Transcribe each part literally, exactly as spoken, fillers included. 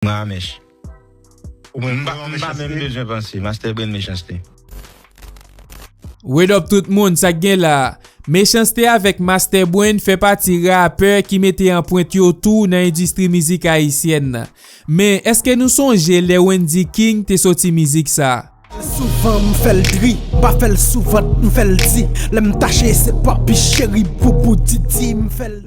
Mwen a mèch. Ou menm, m pa menm bezwen panse. Master Brain, Mechanste. Word up tout moun, sa k gen la? Mechanste avèk Master Brain fè pati rapè ki mete anprent yo tou nan endistri mizik ayisyèn nan. Men, èske nou sonje lè Wendy King te soti mizik sa? Souvan m fè l dri, m pa fè l sou vant, m fè l di. Lè m tache se papi cheri boubou didi, m fè l.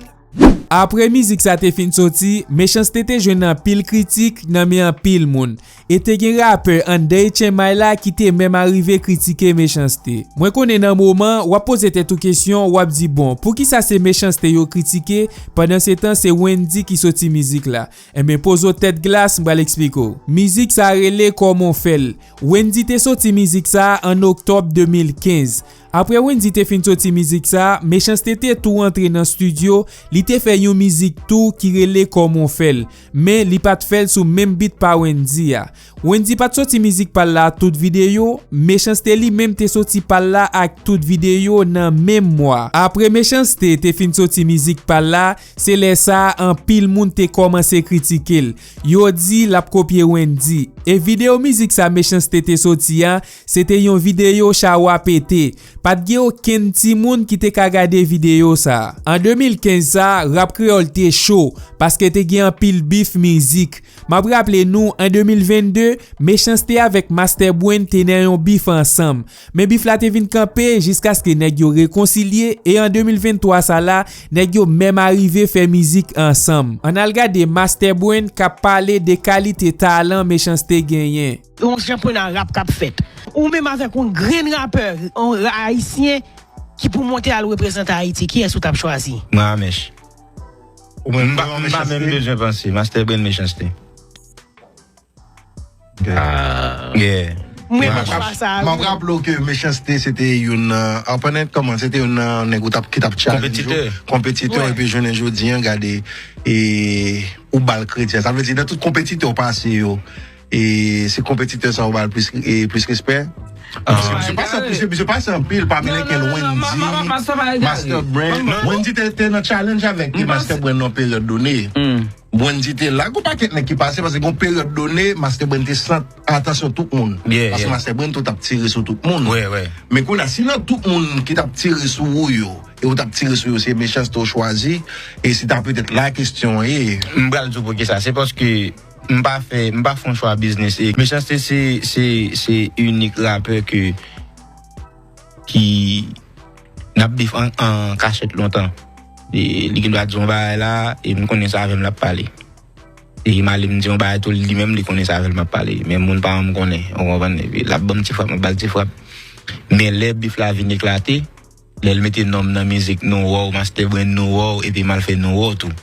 Apre mizik sa te fin soti, Mechanste te jwenn anpil kritik nan men anpil moun. E te gen rapè anndan H M I la ki te menm arive kritike Mechanste. Mwen konnen nan moman, w ap poze tèt ou kesyon, w ap di, bon, poukisa se Mechanste yo kritike, pandan se tan se Wendy ki soti mizik la? Enben, poze w tèt glas, m pral eksplike w. Mizik sa rele Kòman w fè l. Wendy te soti mizik sa an oktòb de mil kenz. Apre Wendy te fin soti mizik sa, Mechanste te tou antre nan estidyo, li te fè yon mizik tou ki rele Kòman w fè l, men li pa t fè l sou menm beat pa Wendy a. Wendy pa t soti mizik pa l la tout videyo, Mechanste li menm te soti pa l la ak tout videyo nan menm mwa. Apre Mechanste te fin soti mizik pa l la, se lè sa a anpil moun te kòmanse kritike l. Yo di l ap kopye Wendy. E videyo mizik sa Mechanste te soti a, se te yon videyo chawa pete. Pa t gen okenn timoun ki te ka gade videyo sa. An de mil kenz sa, rap kreyòl te cho, paske te gen anpil bif mizik. M ap raple nou, an de mil venn de, Mechanste avèk Master Brain te nan yon bif ansanm. Men bif la te vin kanpe jiskaske nèg yo rekonsilye, e an de mil venn twa sa la, nèg yo menm arive fè mizik ansanm. Ann al gade Master Brain k ap pale de kalite talan Mechanste genyen. Yon janpwena rap k ap fèt. Ou menm avèk yon grenn rapè, yon ra-, ayisyen ki pou monte al reprezante Ayiti, kiyès ou t ap chwazi? Mwen a mèch. Ou menm, m pa menm bezwen panse. Master Brain, Mechanste. Ah. Yeah. Mwen renmen chwa sa a, wi. M ap raple w ke Mechanste se te youn nan, apanèt kòman, se te youn nan nèg ou t ap, ki t ap challenge yo. Konpetitè. Konpetitè, epi jounen jodi a, gade, e, ou ba l kredi a. Sa vle di, nan tout konpetitè w pase yo, e se konpetitè sa ou ba l plis, e, plis respè. Misye, misye pase, misye, misye pase anpil pami lekel Wendy, Master Brain. Wendy te, te nan challenge avèk Master Brain nan peryòd done. Wendy te la, gon pakèt nèg ki pase, paske gon peryòd done, Master Brain te sant atansyon tout moun. Paske Master Brain tou t ap tire sou tout moun. Men kounye a, si nan tout moun ki t ap tire sou ou yo, e ou t ap tire sou yo, se Mechanste ou chwazi, e se ta petèt la kesyon an ye. M pral di w poukisa. Se paske m pa fè, m pa fè yon chwa biznis. E Mechanste se, se, se inik rapè ke, ki n ap bif an, an kachèt lontan. E li gen dwa di yon bagay la, e m konnen se avè m l ap pale. E m ale m di yon bagay tou, li menm li konnen se avè l m ap pale. Men moun pa janm konnen, ou konprann? Epi l ap ban m ti frap, m ap ba l ti frap. Men lè bif la vin eklate, lè l mete non m nan mizik, nou wè w, Master Brain, nou wè w, epi m al fè nou wè w tou.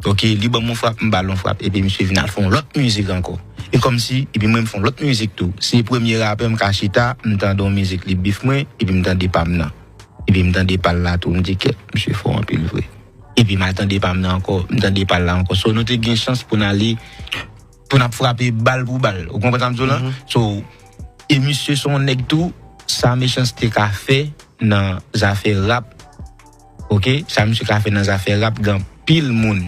Ok, li ban m yon frap, m ba l yon frap, epi misye vin al fè yon lòt mizik ankò. E kòmsi, epi mwen m fè yon lòt mizik tou. Se premye rapè m ka chita, m tande yon mizik, li bif mwen, epi m tande pa m nan. Epi m tande pa l la tou, m di, kèt, misye fò anpil vre. Epi m al tande pa m nan ankò, m tande pa l la ankò. So, nou te gen chans pou n ale, pou n ap frape bal pou bal. Ou konprann sa m di w lan? So, e misye se yon nèg tou, sa Mechanste ka fè nan zafè rap, ok? Sa misye ka fè nan zafè rap, gen anpil moun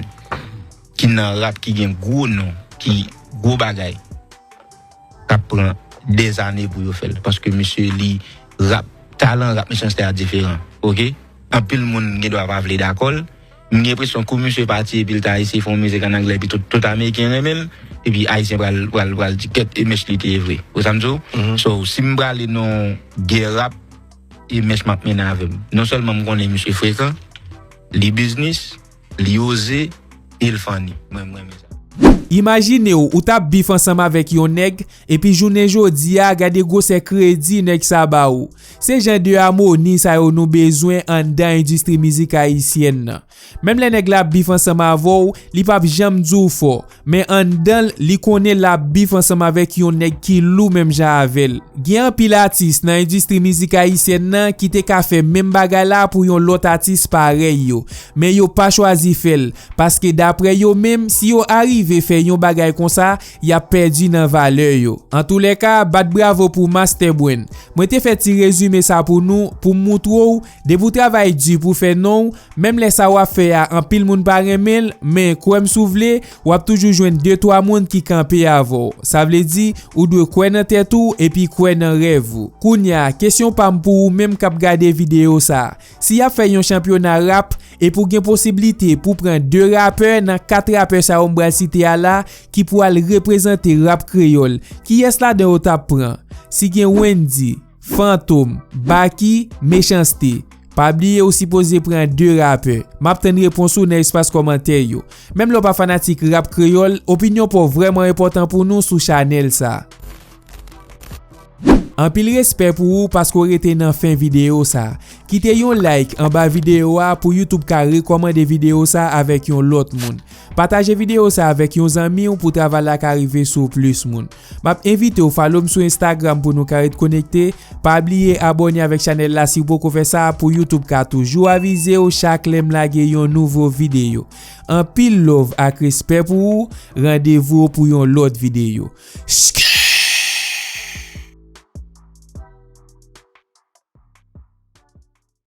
ki nan rap ki gen gwo non, ki gwo bagay, k ap pran dèzane pou yo fè l. Paske misye li rap, talan rap Mechanste a diferan, ok? Anpil moun gen dwa pa vle dakò l, M gen enpresyon kou misye pati epi l ta eseye fè yon mizik an anglè epi tout, tout Ameriken renmen l, epi Ayisyen pral, pral, pral di kèt e mèch li te ye vre. Ou sa m di w? So, si m prale nan yon gè rap, e mèch m ap mennen avè m. Non sèlman m konnen misye frekan, li biznis, li oze, e l funny. Mwen, m renmen sa. Imajine w, ou t ap bif ansanm avèk yon nèg, epi jounen jodi a, gade gwosè kredi nèg sa ba ou. Se jan de amoni sa yo nou bezwen anndan endistri mizik ayisyèn nan. Menm lè nèg la ap bif ansanm avè w, li p ap janm di w fò. Men anndan l, li konnen l ap bif ansanm avèk yon nèg ki lou menm jan avè l. Gen anpil atis nan endistri mizik ayisyèn nan ki te ka fè menm bagay la pou yon lòt atis parèy yo. Men yo pa chwazi fè l, paske daprè yo menm, si yo arive fè yon bagay konsa, y ap pèdi nan valè yo. Antoulèka, bat bravo pou Master Brain. Mwen te fè ti rezime sa pou nou, pou m moutre w, depi w travay di pou fè non w, menm lè sa w ap fè a, anpil moun pa renmen l, men kwè m si w vle, w ap toujou jwenn de twa moun ki kanpe avè w. Sa vle di, ou dwe kwè nan tèt ou epi kwè nan rèv ou. Kounya, kesyon pa m pou ou menm k ap gade videyo sa. Si y ap fè yon chanpyona rap, epi w gen posiblite pou pran de rapè nan kat rapè sa yo m pral site a la ki pou al reprezante rap kreyòl, kiyès ladan yo t ap pran? Si gen Wendy, Fantom, Baky, Mechanste. Pa bliye ou sipoze pran de rapè. M ap tann repons ou nan espas kòmantè yo. Menm lè w pa fanatik rap kreyòl, opinyon pa w vrèman enpòtan pou nou sou chanèl sa. Anpil respè pou ou paske w rete nan fen videyo sa. Kite yon like anba videyo a pou YouTube ka rekòmande videyo sa avèk yon lòt moun. Pataje videyo sa avèk yon zanmi w pou travay la ka rive sou plis moun. M ap envite w follow m sou Instagram pou nou ka ret konekte. Pa bliye abòne avèk chanèl la si w poko fè sa pou YouTube ka toujou avize w chak lè m lage yon nouvo videyo. Anpil love ak respè pou ou. Randevou pou yon lòt videyo.